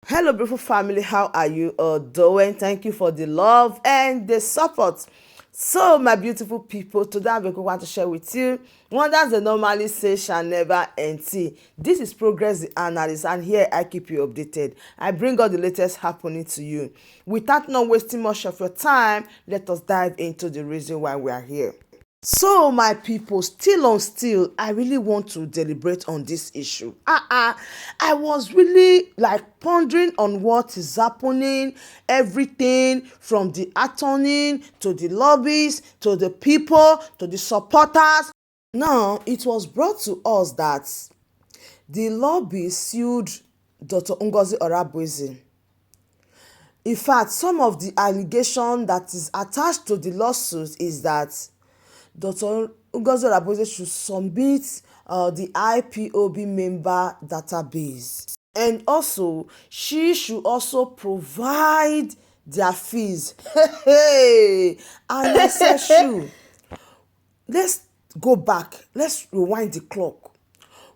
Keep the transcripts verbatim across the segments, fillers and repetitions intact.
Hello, beautiful family. How are you all doing? Thank you for the love and the support. So, my beautiful people, today I want to share with you what, as they normally say, shall never end. See, this is Progress the Analyst, and here I keep you updated. I bring all the latest happening to you. Without not wasting much of your time, let us dive into the reason why we are here. So, my people, still on still, I really want to deliberate on this issue. Uh-uh. I was really, like, pondering on what is happening, everything from the attorney to the lobbies to the people to the supporters. Now, it was brought to us that the lobby sued Doctor Ngozi Orabueze. In fact, some of the allegation that is attached to the lawsuit is that Doctor Ngozi Orabueze should submit uh, the I P O B member database. And also, she should also provide their fees. Hey, and I said, shoe. Let's go back. Let's rewind the clock.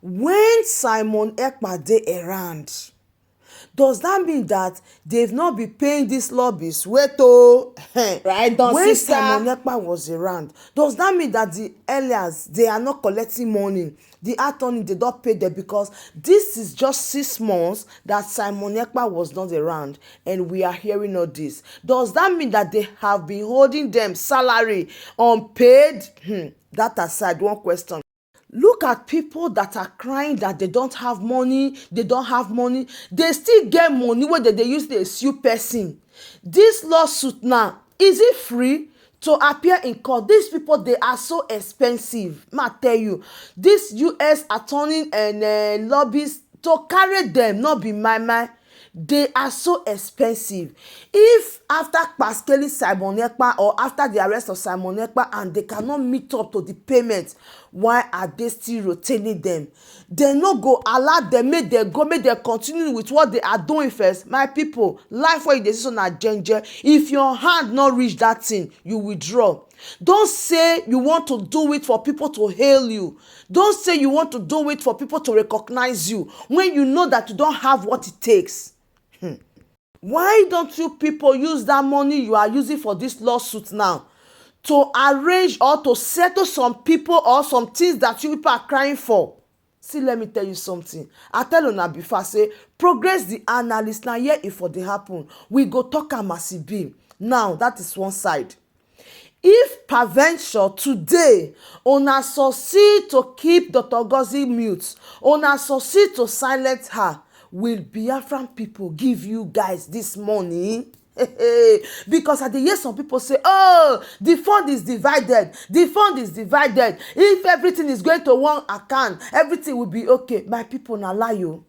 When Simon Ekpa dey around, does that mean that they've not been paying these lobbies? Wait, oh, right, don when sister. Simon Ekpa was around, does that mean that the elders, they are not collecting money? The attorney, they don't pay them, because this is just six months that Simon Ekpa was not around, and we are hearing all this. Does that mean that they have been holding them salary unpaid? Hmm, that aside, one question. Look at people that are crying that they don't have money, they don't have money. They still get money wey dem dey use dey sue person. This lawsuit now, is it free to appear in court? These people, they are so expensive. Ma tell you, this U S attorney and uh, lobbies, to carry them, not be my mind. They are so expensive. If after pascaling Simon Ekpa or after the arrest of Simon Ekpa and they cannot meet up to the payment, why are they still retaining them? They no go allow them, make them go, make them continue with what they are doing first. My people, life wey you dey see so na jeje. If your hand no reach that thing, you withdraw. Don't say you want to do it for people to hail you. Don't say you want to do it for people to recognize you when you know that you don't have what it takes. Hmm. Why don't you people use that money you are using for this lawsuit now to arrange or to settle some people or some things that you people are crying for? See, let me tell you something. I tell una before, say, Progress the Analyst, na here e for dey happen. We go talk am as e be. Now, that is one side. If peradventure today una succeed to keep Doctor Ngozi mute, una succeed to silence her, will Biafran people give you guys this money? Because I dey hear some people say, oh, the fund is divided, the fund is divided. If everything is going to one account, everything will be okay. My people, na lie o.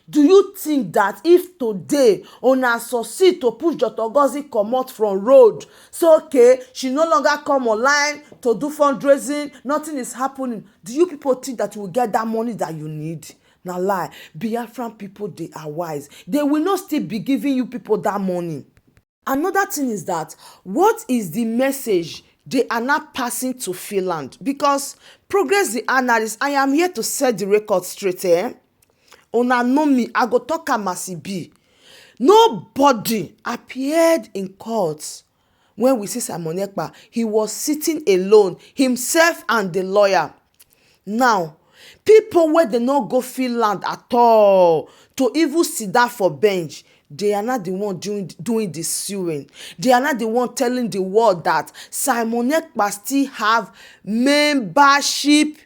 Do you think that if today una succeed to push Doctor Ngozi comot from road, so okay, she no longer come online to do fundraising, nothing is happening, do you people think that you will get that money that you need? Na lie. Biafran people, they are wise. They will not still be giving you people that money. Another thing is that, what is the message they are not passing to Finland? Because Progress the Analyst, I am here to set the record straight, eh? Una know me, I go talk am as e be. Nobody appeared in court when we see Simon Ekpa. He was sitting alone, himself and the lawyer. Now, people wey dey no go Finland at all to even sit down for bench, they are not the one doing, doing the suing. They are not the one telling the world that Simon Ekpa still have membership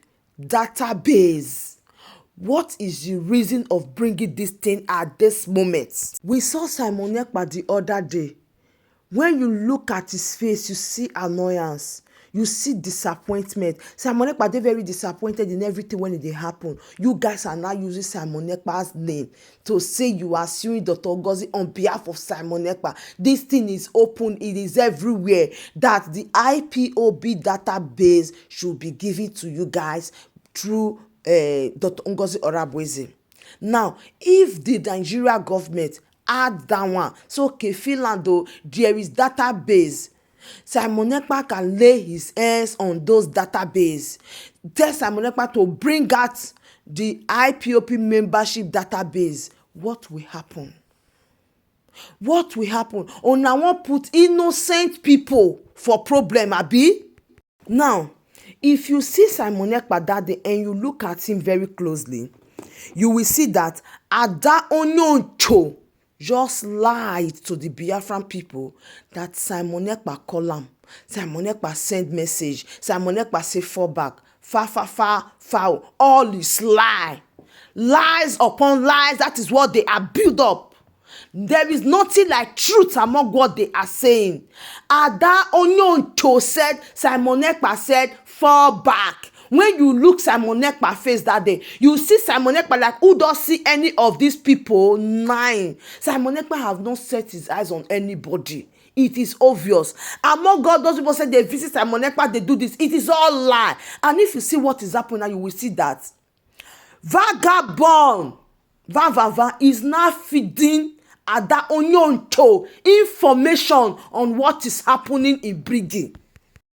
database. What is the reason of bringing this thing at this moment? We saw Simon Ekpa the other day. When you look at his face, you see annoyance, you see disappointment. Simon Ekpa dey very disappointed in everything when e dey happen. You guys are now using Simon Ekpa's name to say you are suing Doctor Ngozi on behalf of Simon Ekpa. This thing is open, it is everywhere, that the I P O B database should be given to you guys through uh, Doctor Ngozi Orabueze. Now, if the Nigeria government add that one, so okay, Finland, though, there is database. Simon Ekpa can lay his hands on those database. Tell Simon Ekpa to bring out the I P O B membership database. What will happen? What will happen? Una wan put innocent people for problem, abi? Now, if you see Simon Ekpa that day and you look at him very closely, you will see that Ada Onyoncho just lied to the Biafran people that Simon Ekpa call am. Simon Ekpa send message. Simon Ekpa say fall back. Fa, fa, fa, foul. All is lie. Lies upon lies. That is what they are built up. There is nothing like truth among what they are saying. Ada Onyoncho said, Simon Ekpa said, fall back. When you look Simon Ekpa face that day, you see Simon Ekpa like, who does see any of these people? Nine. Simon Ekpa have not set his eyes on anybody. It is obvious. Among all those people say they visit Simon Ekpa, they do this. It is all lie. And if you see what is happening now, you will see that vagabond, va, va, va, is now feeding Ada Onyoncho information on what is happening in Brigi.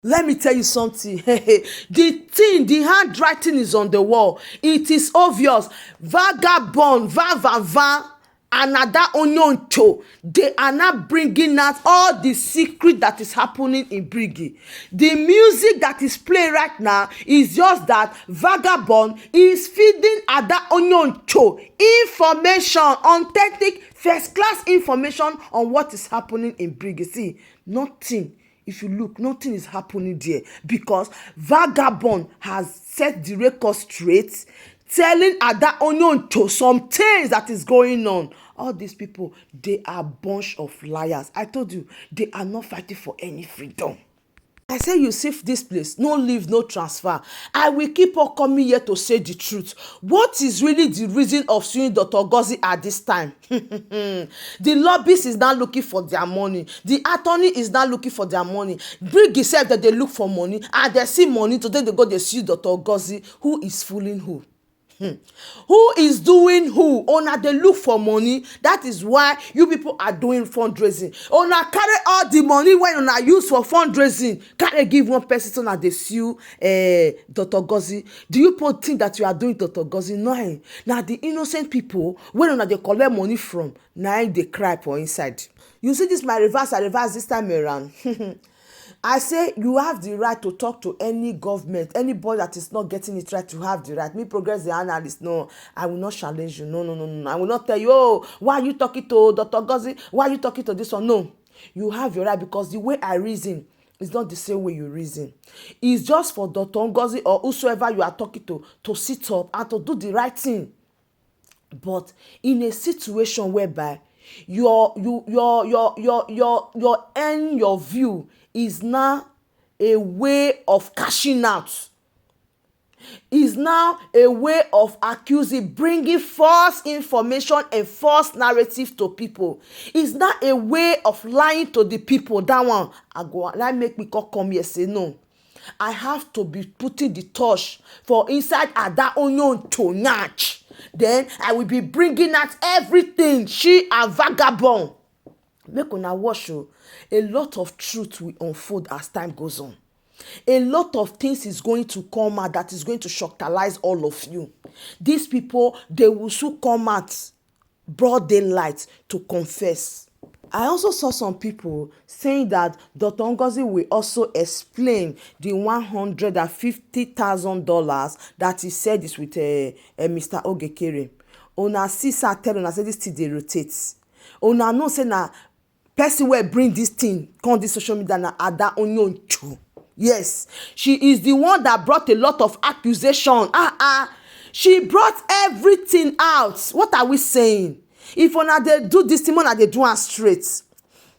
Let me tell you something. The thing, the handwriting is on the wall. It is obvious. Vagabond, va, va, va, and Ada Onyoncho, they are now bringing out all the secret that is happening in Brigi. The music that is playing right now is just that vagabond is feeding Ada Onyoncho information, authentic, first class information on what is happening in Brigi. See, nothing, if you look, nothing is happening there because vagabond has set the record straight, telling Ada Onyoncho some things that is going on. All these people, they are bunch of liars. I told you, they are not fighting for any freedom. I say you see this place, no leave, no transfer. I will keep on coming here to say the truth. What is really the reason of suing Doctor Ngozi at this time? The lobbies is now looking for their money. The attorney is now looking for their money. Bring itself that they look for money and they see money. Today they go, they sue Doctor Ngozi. Who is fooling who? Hmm. Who is doing who? Una dey look for money. That is why you people are doing fundraising. Una carry all the money wey una use for fundraising, carry give one person, so una dey sue, eh, Doctor Ngozi. Do you people think that you are doing Doctor Ngozi? No, eh. Na the innocent people wey una dey collect money from, na im dey cry for inside. You see this my reverse, I reverse this time around. I say you have the right to talk to any government, anybody that is not getting it right, you have the right. Me, Progress the analyst, no, I will not challenge you. No, no, no, no, no. I will not tell you, oh, why are you talking to Doctor Ngozi? Why are you talking to this one? No, you have your right, because the way I reason is not the same way you reason. It's just for Doctor Ngozi or whosoever you are talking to to sit up and to do the right thing. But in a situation whereby your you your your your your your end your view is now a way of cashing out, is now a way of accusing, bringing false information and false narrative to people, is now a way of lying to the people. That one, I go, that make me come come here say no. I have to be putting the torch for inside Ada Onyoncho nyash. Then I will be bringing out everything. She and vagabond. Make una watch o. A lot of truth will unfold as time goes on. A lot of things is going to come out that is going to shockalize all of you. These people, they will soon come out broad daylight to confess. I also saw some people saying that Doctor Ngozi will also explain the one hundred and fifty thousand dollars that he said is with, eh, eh, Mister Ogekere. Una see, sir, tell una say this thing dey rotate. Una know say na person wey bring this thing come this social media na Ada Onyoncho. Yes, she is the one that brought a lot of accusation. Ah, ah. She brought everything out. What are we saying? If una dey do this thing, una dey do am straight.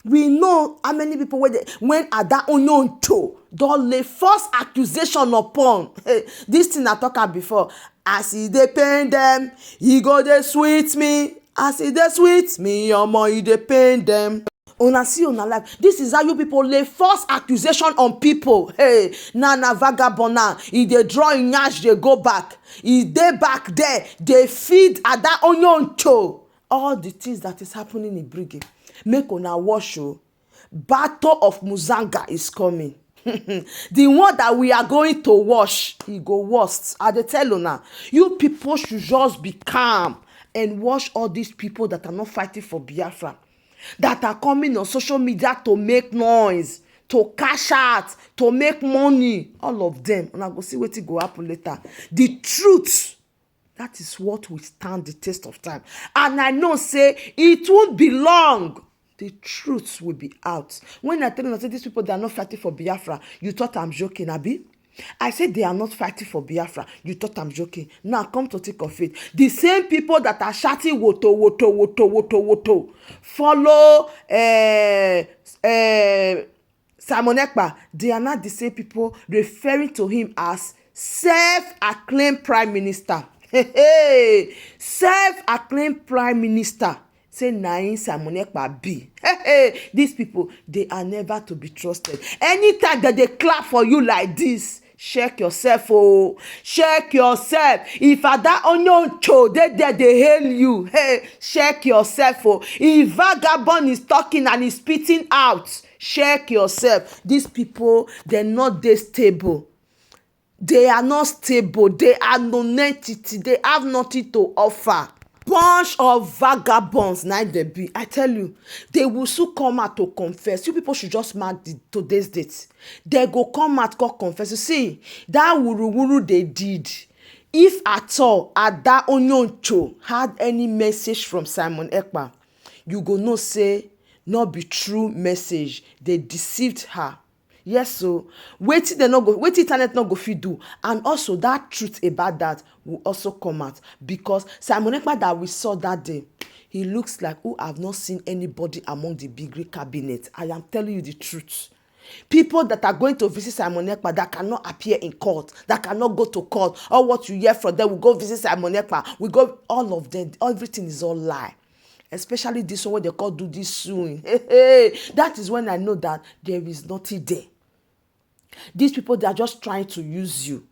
We know how many people wey dey, when Ada Onyoncho don lay false accusation upon. Hey, this thing I talk am before. As e dey pain them, e go dey sweet me. As e dey sweet me, omo, e dey pain them. Una see una life. This is how you people lay false accusation on people. Hey, na na vagabond now. E dey draw im nyash, dey go back. E dey back there. Dey feed Ada Onyoncho. All the things that is happening in Brigi, make una watch o. Battle of Muzanga is coming. The one that we are going to watch, e go worst. I dey tell una, you people should just be calm and watch all these people that are not fighting for Biafra, that are coming on social media to make noise, to cash out, to make money. All of them, una go see wetin go happen later. The truth, that is what will stand the test of time. And I know say it won't be long. The truth will be out. When I tell you say these people, they are not fighting for Biafra, you thought I'm joking, abi? I said they are not fighting for Biafra. You thought I'm joking. Now come to think of it, the same people that are shouting woto woto woto woto woto, follow uh, uh, Simon Ekpa, they are not the same people referring to him as self-acclaimed prime minister. Hey, hey, self-acclaimed prime minister. Say na him Simon Ekpa be. Hey, hey, these people, they are never to be trusted. Anytime that they clap for you like this, check yourself, oh, check yourself. If Ada Onyoncho dey there, they hail you. Hey, check yourself, oh. If vagabond is talking and is spitting out, check yourself. These people, they're not this stable. They are not stable. They are non-entity. They have nothing to offer. Bunch of vagabonds, na they be. I tell you, they will soon come out to confess. You people should just mark the, today's date. They go come out, come confess. You see, that wuru wuru they did. If at all Ada Onyoncho had any message from Simon Ekpa, you go know say not be true message. They deceived her. Yes, so wetin dem no go, wetin internet no go fit do, and also that truth about that will also come out, because Simon Ekpa that we saw that day, he looks like who have not seen anybody among the big cabinet. I am telling you the truth. People that are going to visit Simon Ekpa that cannot appear in court, that cannot go to court, all what you hear from them, we go visit Simon Ekpa, we go, all of them, everything is all lie. Especially this one wey they call do this suing. Hey, hey, that is when I know that there is nothing there. These people, they are just trying to use you.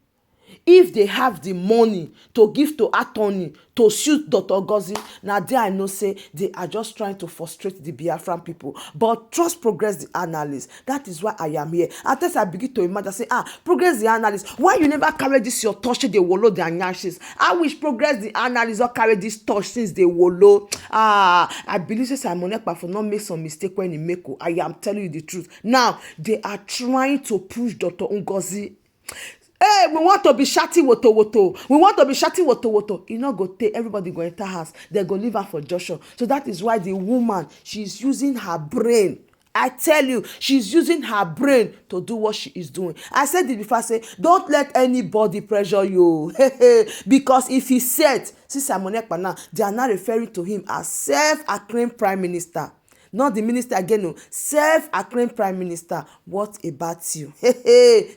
If they have the money to give to attorney to suit Doctor Ngozi, now there I know say they are just trying to frustrate the Biafran people. But trust Progress the analyst. That is why I am here. At first I begin to imagine, say, ah, Progress the analyst, why you never carry this your torch, they wallow their nyashes? I wish Progress the analyst or carry this torch since they wallow. Ah, I believe say Simon Ekpa for not make some mistake when he make o. I am telling you the truth. Now, they are trying to push Doctor Ngozi. Hey, we want to be shouting woto woto. We want to be shouting woto woto. E no go take, everybody go enter house. They go leave her for Joshua. So that is why the woman, she is using her brain. I tell you, she's using her brain to do what she is doing. I said it before, I say, don't let anybody pressure you. Because if he said, see Simon Ekpa now, they are now referring to him as self-acclaimed prime minister. Not the minister again, no. Self-acclaimed prime minister. What about you?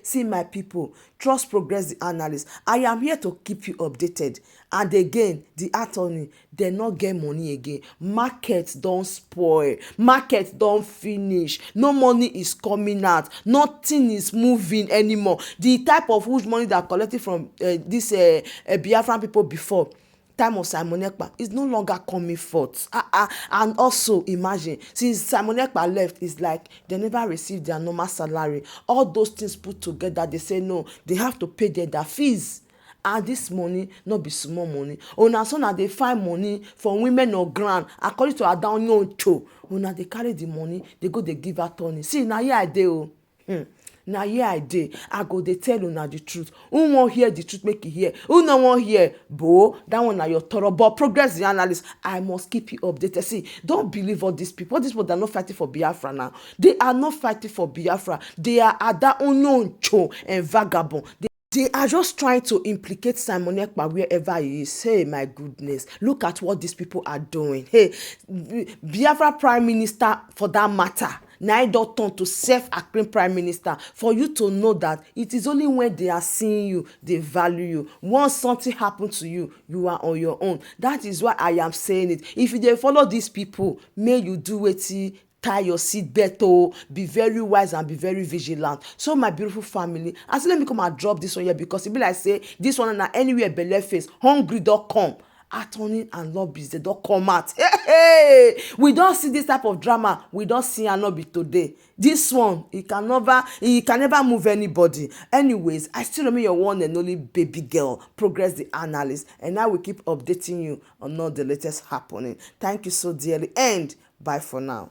See, my people, trust Progress the analyst. I am here to keep you updated. And again, the attorney, they not get money again. Market don't spoil. Market don't finish. No money is coming out. Nothing is moving anymore. The type of huge money that collected from uh, this uh, uh, Biafran people before time of Simon Ekpa is no longer coming forth. Uh-uh. And also imagine, since Simon Ekpa left, it's like they never received their normal salary. All those things put together, they say no, they have to pay their, their fees. And this money no be small money. Una so na dey find money for women on ground. According to Ada Onyoncho, una dey carry the money, they go, they give attorney. See, na here I dey o. Hmm. Na here I dey. I go dey tell una the truth. Who wan hear the truth, make e hear. Who no wan hear, bo, that one na your toro. But Progress the analyst, I must keep you updated. See, don't believe all these people. All these people, they are not fighting for Biafra now. They are not fighting for Biafra. They are Ada Onyoncho and vagabond. They, they are just trying to implicate Simon Ekpa wherever he is. Hey, my goodness. Look at what these people are doing. Hey, Biafra Prime Minister, for that matter, now don turn to self-acclaimed prime minister. For you to know that it is only when they are seeing you, they value you. Once something happened to you, you are on your own. That is why I am saying it. If you dey follow these people, may you do wetin tie your seat belt, oh, be very wise and be very vigilant. So my beautiful family, as let me come and drop this one here, because e be like say this one na anywhere belle face, hungry don come. Attorney and lobbies, they don't come out. Hey, hey! We don't see this type of drama. We don't see and not be today. This one, it can never, it can never move anybody. Anyways, I still remain your one and only baby girl, Progress the Analyst, and I will keep updating you on all the latest happening. Thank you so dearly, and bye for now.